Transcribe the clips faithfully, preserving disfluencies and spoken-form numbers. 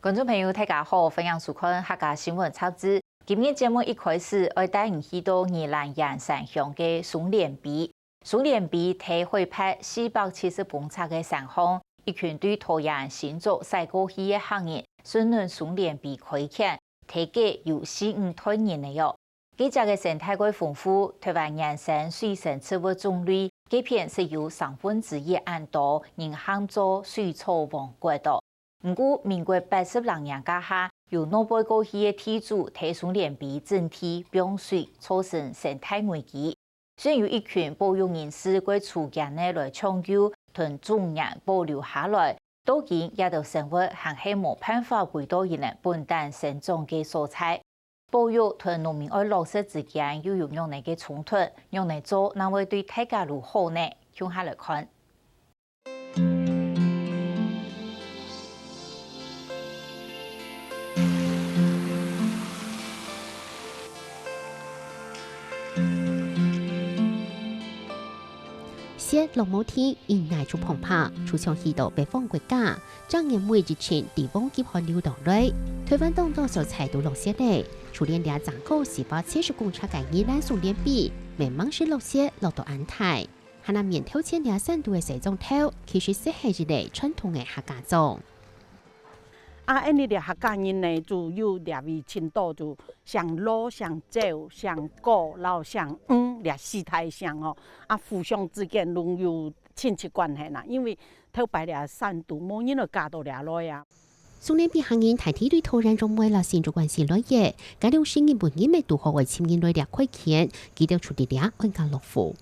觀眾朋友，大家好，歡迎收看客家新聞雜誌。今日節目一開始，愛帶你去到宜蘭員山鄉个松連埤。松連埤在海拔四百七十公尺个山項，一群對桃園新竹徙過去个客人，順等松連埤開墾，在該有四五代人了喲。 該跡个生態蓋豐富，臺灣原生水生植物種類，該片係有三分之一恁多，人喊做水草王國哦。毋過，民國八十零年該下，有外背過去个地主在松連埤整地放水，造成生態危機。雖然有一群保育人士蓋出錢仔來搶救，同種源保留下來，到今這兜生物還係無辦法歸到佢等本旦生長个所在。 保育同農民愛落實之間又有仰仔个衝突，仰仔做正會對大家較好呢？共下來看。雪落無停，一挨就澎湃，就像去到北方國家。 正月尾一陣，地方極寒流動來，臺灣當多所在都落雪咧。就連這增高四百七十公尺个宜蘭松連埤，乜吂時落雪落到恁大。還有面頭前這山肚个西庄頭，其實就係一個傳統个客家庄。啊，恁呢這客家人呢，就有這位盡多就姓羅、姓趙、姓高，摎姓黃，這四大姓哦。啊，互相之間攏有親戚關係啦，因為 頭擺這山肚無人會嫁到這來啊。松連埤客人大體對桃園、竹苗摎新竹縣市來个，該兩時日本人乜堵好愛尋人來這開墾，佢兜就在這安家落戶。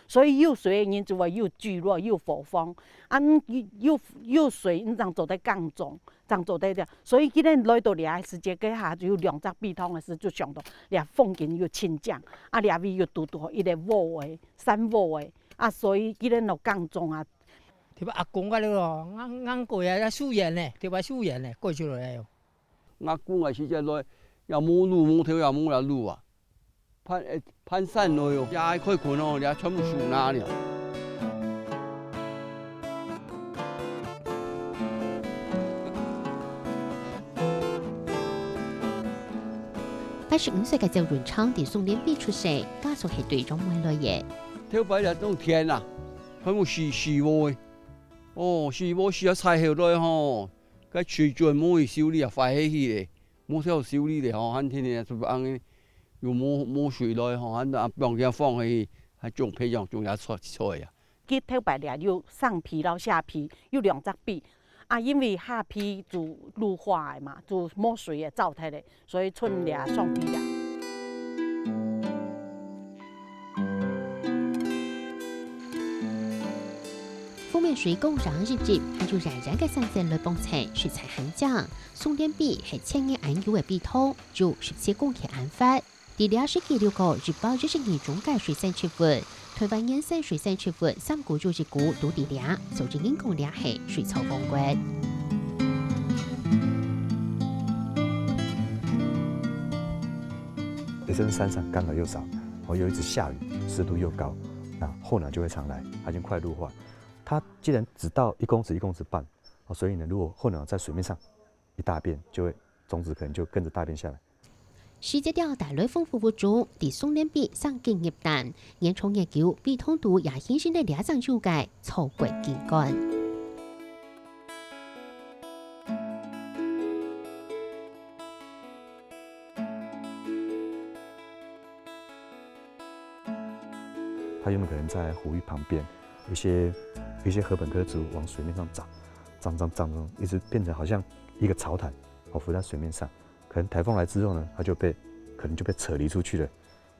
所以有水个人就會有聚落、有伙房，啊，有，有，有水，正做得耕種，正做得這。所以佢等來到這个時節，該下就有兩隻埤塘个時，就想到這風景又清靚，啊，這位又堵堵好一個窩仔、山窩仔，啊，所以佢等落耕種啊， 特別阿公該兜咯，硬，硬過啊，也樹園呢，特別樹園呢，過出來喲。阿公个時節來，也無路，無頭也無這路啊。攀，欸，攀山來喲，也愛開墾哦，也全部樹林了。八十五歲个趙潤昌在松連埤出世，家族係對竹苗來个。頭擺這種田啊，全部死，死無个。 哦，是無時啊，採好來吼，該水準無去修理啊，壞忒去咧，無曉修理咧吼，還天天就恁樣，又無，無水來吼，還啊放佢放下去，還種培養種也出菜啊。佢頭擺咧有上埤摎下埤，有兩隻埤，啊，因為下埤就綠化个嘛，就無水个燥忒咧。 所以賰這上埤啊。湖面水光爿熠熠，還有蜿蜒个山勢來傍襯，實在還靚。松連埤係千年恁久个埤塘，有十七公頃恁闊。在這十幾六個一百一十二種个水生植物， 臺灣原生水生植物三股有一股都在這，所以人講這係水草王國。這陣山上乾草又少，哦，又一直下雨，濕度又高，那候鳥就會常來，它已經快陸化。它既然只到一公尺、一公尺半，哦，所以呢，如果候鳥在水面上一大便，就會，種子可能就跟著大便下來。 時節調帶來豐富物種，在松連埤生根入旦，年長月久，埤塘肚也形成了這種有个草國景觀。它原本可能在湖域旁邊，一些，一些禾本科植物往水面上長，長，長，長，長，一直變成好像一個潮潭，哦，浮在水面上。 可能颱風來之後呢，它就被，可能就被扯離出去了，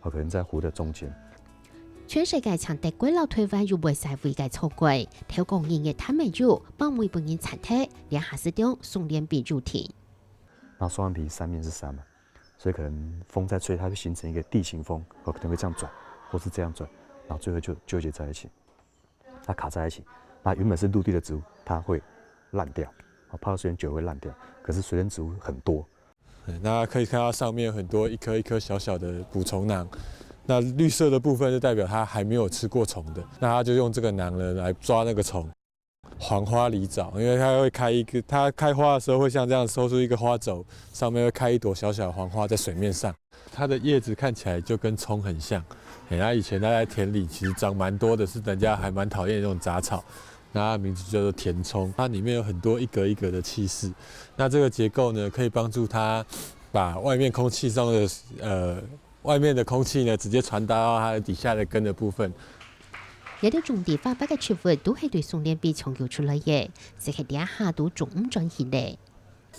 哦，可能在湖的中間。全世界淨德國摎臺灣有會使圍个草國，頭過二月潭仔油，包尾分人剷忒，這下就將松連埤油停。然後松連埤三面是山嘛，所以可能風在吹，它會形成一個地形風，哦，可能會這樣轉，或是這樣轉，然後最後就糾結在一起。 它卡在一起。那原本是陸地的植物，它會爛掉，哦，泡到水很久會爛掉。可是水生植物很多，那可以看到上面有很多一顆一顆小小的捕虫囊，那綠色的部分就代表它还没有吃过虫的，那它就用这个囊呢来抓那个虫。黄花狸藻，因为它会开一个，它开花的时候会像这样抽出一个花轴，上面会开一朵小小的黄花在水面上。它的叶子看起来就跟葱很像，哎，它以前它在田里其实长蛮多的，是人家还蛮讨厌的那种杂草。那它的名字叫做田葱，它里面有很多一格一格的气室。那这个结构呢，可以帮助它把外面空气中的呃外面的空气呢，直接传达到它底下的根的部分。 這兜種在花壩个植物都係對松鼠鼻搶救出來个，只係這下都種毋轉去了。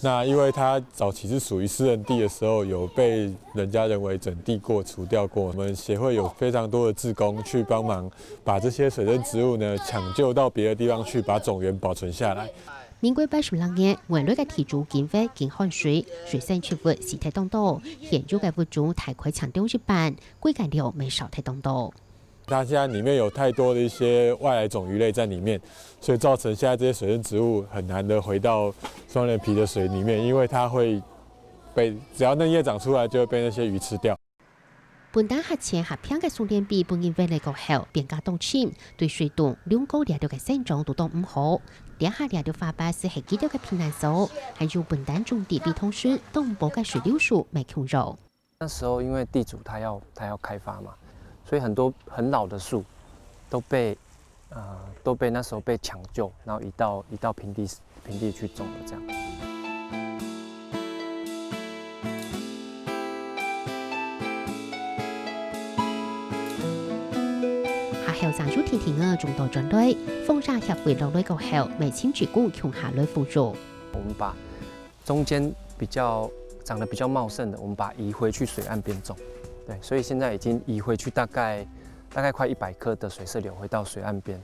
那因为它早期是属于私人地的时候，有被人家人为整地过、除掉过。我们协会有非常多的志工去帮忙，把这些水生植物呢抢救到别的地方去，把种源保存下来。民國八十六年，原來个地主金會金漢水，水生植物死忒當多，現有个物種大概淨得一半，歸間了乜少忒當多。 它现在里面有太多的一些外来种鱼类在里面，所以造成现在这些水生植物很难的回到双连皮的水里面，因为它会被，只要嫩叶长出来，就会被那些鱼吃掉。本旦合絚合拚个松鼠鼻分人挖來過後，變甲當深，對水洞、龍溝這兜个生長都當毋好。這下這兜花壩係佢兜个避難所，還有本旦種在鼻頭村當多个石榴樹乜共樣。 那时候因为地主他要他要开发嘛，所以很多很老的树都被呃都被那时候被抢救，然后移到移到平地平地去种了这样。學校正有天天个種到轉來，風沙協會落來過後，乜請志工共下來輔助。我们把中间比较长得比较茂盛的，我们把移回去水岸边种。对，所以现在已经移回去大概大概快一百棵的水射柳回到水岸边。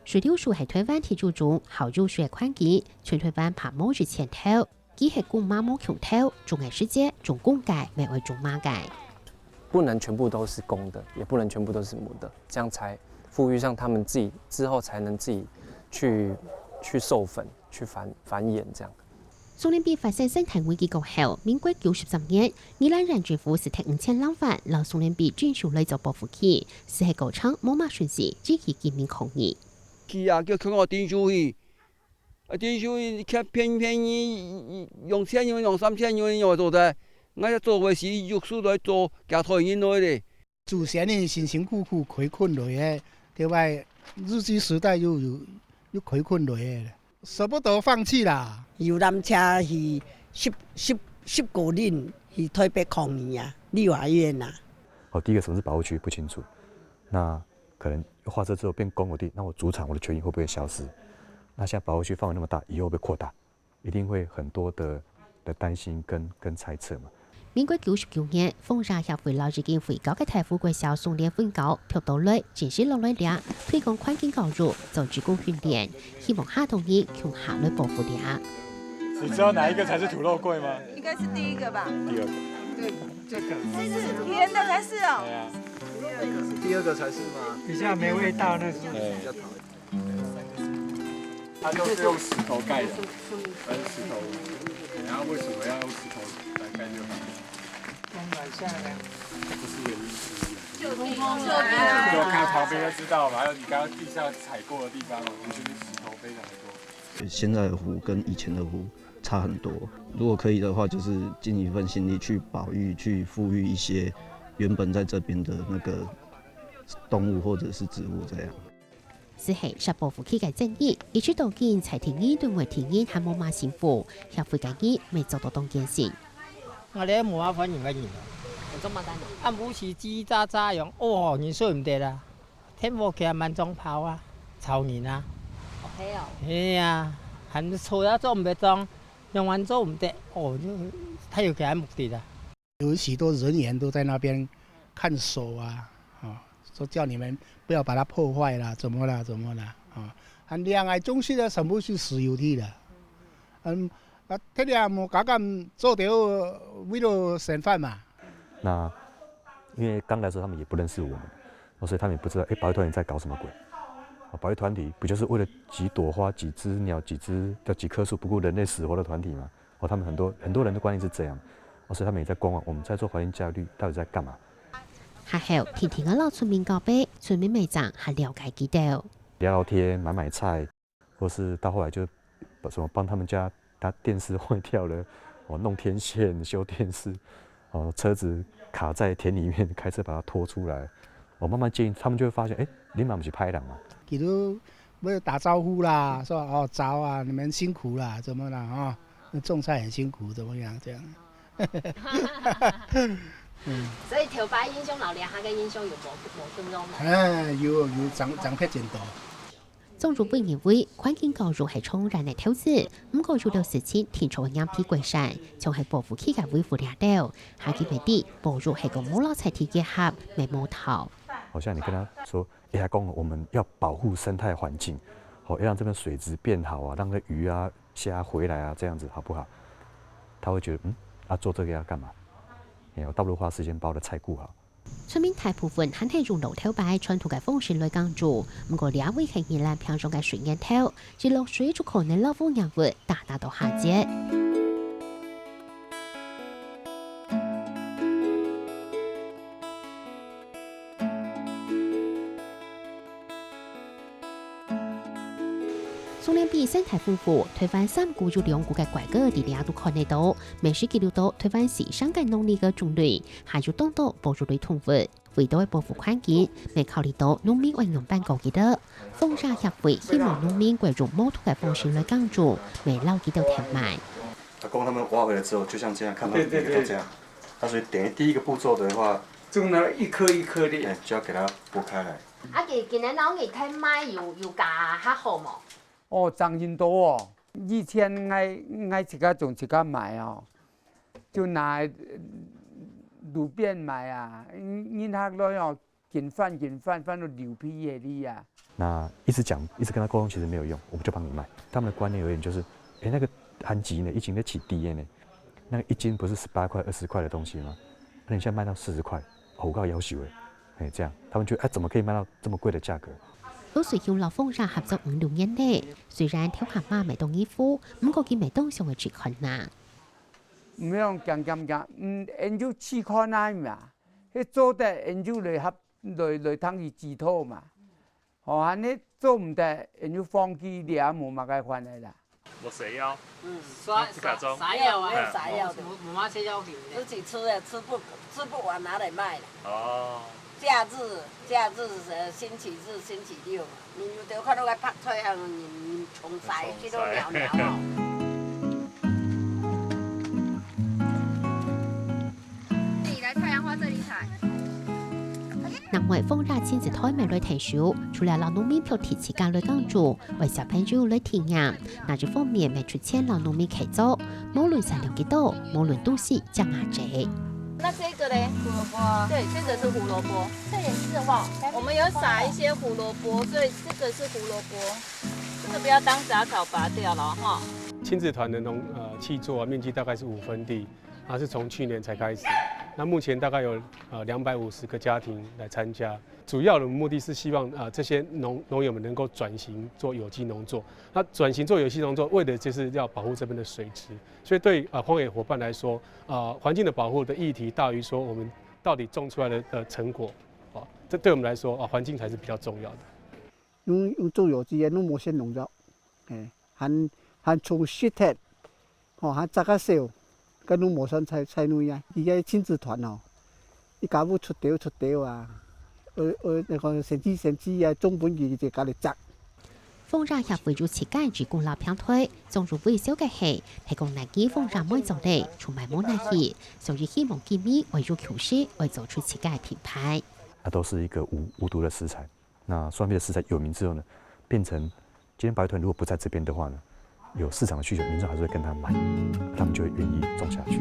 水柳树係台灣地主種，好有水个環境，全台灣怕無一千頭，佢係公嫲嫲共頭，種个時節，種公个，乜愛種嫲个。不能全部都是公的，也不能全部都是母的，这样才富裕，让他们自己之后才能自己去去授粉、去繁繁衍这样。 松鼠鼻發生生態危機過後，民國九十三年，宜蘭縣政府釋出五千零萬，摎松鼠鼻徵收來做保護區，斯係過程無麼順序，只係居民抗議。去啊，叫共下徵收去，啊徵收去，便便宜，兩千元、兩三千元，仰會做得？𠊎做个是玉樹來做，行台人來咧。 祖先个辛辛苦苦開墾來个，對吧？日據時代就有有開墾來个，捨不得放棄啦。遊覽車去十十十个人去台北抗議啊，立法院啊。哦，第一个什么是保护区不清楚，那可能划设之后变公有地，那我主产我的权益会不会消失？那现在保护区范围那么大，以后会不会扩大？ 一定会很多的的担心跟跟猜测嘛。民国九十九年，風沙協會摎已經廢校个大湖國小松鼠分校，pluck到來，正式落來這，推廣環境教育，做志工訓練，希望下同人共下來保護這。你知道哪一个才是土肉桂吗？应该是第一个吧？第二个。对，这个是甜的才是哦。对啊，第二个才是吗？比较没味道，那是。对。比较讨厌。它就是用石头盖的，它是石头屋。然后为什么要用石头来盖这个房子？冬暖夏凉。不是原因之一啊。救命！救命！就看旁边就知道嘛，还有你刚刚地上踩过的地方哦，其实石头非常的多。现在的湖跟以前的湖差很多。如果可以的话，就是尽一份心力去保育、去復育一些原本在这边的那个动物或者是植物这样。斯係設保護區个爭議，一直到今，在地人對外地人還無麼承認，協會个人乜做到當艱辛。𠊎這無麼歡迎个人啊。做麼个呢？啊，毋係吱喳喳樣，哦，人睡毋得啊。 天火起來滿鐘跑啊，吵人啊。係哦。係啊，還吵也做毋得，仰般做毋得，哦，就他有給他目的的。有许多人员都在那边看守啊，啊，说叫你们不要把它破坏啦，怎么啦，怎么啦，啊，啊，两个中心的全部是石油地的，嗯，啊，这里啊，我刚刚做的为了审判嘛。那因为刚来的时候他们也不认识我们，哦，所以他们也不知道，哎，保育团体在搞什么鬼？哦，保育团体不就是为了几朵花、几只鸟、几只的几棵树不顾人类死活的团体吗？哦，他们很多很多人的观念是这样，哦，所以他们也在观望，我们在做环境教育到底在干嘛？下後，天天个摎村民交陪，村民乜正還了解佢兜。聊聊天，买买菜，或是到后来就什么帮他们家，他电视坏掉了，哦，弄天线、修电视，哦，车子卡在田里面，开车把它拖出来，我慢慢建议，他们就会发现，哎，你嘛不是拍档啊。比如我有打招呼啦，说哦早啊，你们辛苦啦，怎么啦啊？那种菜很辛苦，怎么样这样？所以頭擺印象摎這下个印象有無無共樣無？哎，有有長長別真多。總主委認為，環境教育係長遠个投資，毋過有兜事情定著會硬皮過山，像係保護區个維護這兜，下个月底，保育係講無落在地結合，乜無頭。好像你跟他说，哎，还讲我们要保护生态环境，好，要让这边水质变好啊，让那鱼啊、虾回来啊，这样子好不好？他会觉得，嗯，啊，做这个要干嘛？哎，我倒不如花时间把我的菜顾好。村民大部分還係用老頭擺傳統个方式來耕種，毋過這位係宜蘭屏東个水源頭，一落水就可能摎屋仰物打打到下節。松年比生態豐富，台灣三股有兩股个怪哥在這都看得到，乜係記錄到台灣四成个農業个種類， 還有當多保育類動物。為著愛保護環境，乜考慮到農民愛仰般過日仔。風沙協會希望農民會用無毒个方式來耕種，乜摎佢兜添慢。阿公他们挖回来之后，就像这样，看到每个都这样。那所以等于第一个步骤的话，就那一颗一颗的，哎，就要给它剥开来。啊，今今年農業添慢有有加較好無？哦，涨很多哦。以前爱爱自家种自家卖哦，就拿路边卖啊，人人客来哦，紧贩紧贩，贩到流鼻血哩啊。那一直讲，一直跟他沟通，其实没有用，我们就帮你卖。他们的观念有点就是，哎，那个番薯呢，一斤在起低呢，那个一斤不是十八块、二十块的东西吗？那你现在卖到四十块，哦，我告诉你，要求哎，哎，这样他们觉得，哎，怎么可以卖到这么贵的价格？老水鄉摎風沙合作五六年咧，雖然頭下媽乜當疑惑，毋過佢乜當想愛試看啊。毋用驚驚驚，嗯，研究試看啊嘛，迄做得研究來合來來通佢指導嘛。吼，安尼做毋得，研究放棄了，無麼个款个啦。落水妖，嗯，耍自家种耍药啊，嗯耍药的，没没嘛切要紧自己吃的吃不吃不完拿来卖了。哦，假日假日呃星期日星期六嘛，你有得看到个白菜啊，你你从晒去都鸟鸟哦。这里来太阳花这里采。另外，風沙親子台乜來𢯭手，除了摎農民拍地自耕來耕種，為小朋友來體驗，哪一方面乜出錢摎農民契作，無論產量幾多，無論都係正阿姐。那这个嘞？胡萝卜。对，这个是胡萝卜。这也是哈。我们有撒一些胡萝卜，所以这个是胡萝卜。这个不要当杂草拔掉了哈。亲子团的农呃契作啊，面积大概是五分地，它是从去年才开始。那目前大概有呃两百五十个家庭来参加。主要的目的是希望啊、呃这些农农友们能够转型做有机农作。那转型做有机农作，为的就是要保护这边的水质。所以对呃荒野伙伴来说，呃环境的保护的议题大于说我们到底种出来的的成果，哦，这对我们来说啊、呃环境才是比较重要的。用用做有机个，用无先农药，嘿，还还从食忒，吼，还摘个少，跟用无算菜菜内啊。伊个亲子团哦，一家屋出掉出掉啊，呃呃，那个生气生气啊，种分佢就家己摘。風沙協會有自家个公路平台，總主委小个係，提供南極風沙每種類，從來無拿去，所以希望居民會有共識，會做出自家个品牌。它都是一个无无毒的食材。那双倍的食材有名之后呢，变成今天白团如果不在这边的话呢，有市场的需求，民众还是会跟他买，他们就会愿意种下去。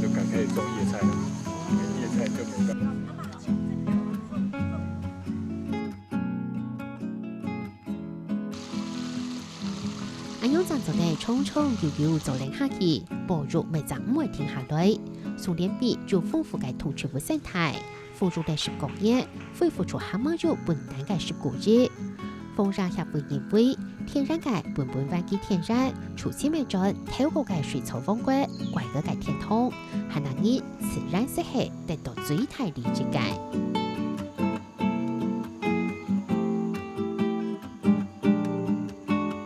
就改可以种叶菜了，叶菜就没办法。恁樣正做得長長久久做得下去，保育乜正毋會停下來。松年比有豐富个動植物生態，復育个十個月，恢復出蛤蟆肉本旦个十個月。風沙協會認為，天然个本本灣个天然，除去滅轉透過个水草王國，怪佢个天堂，還能以自然色系得到最大利益个。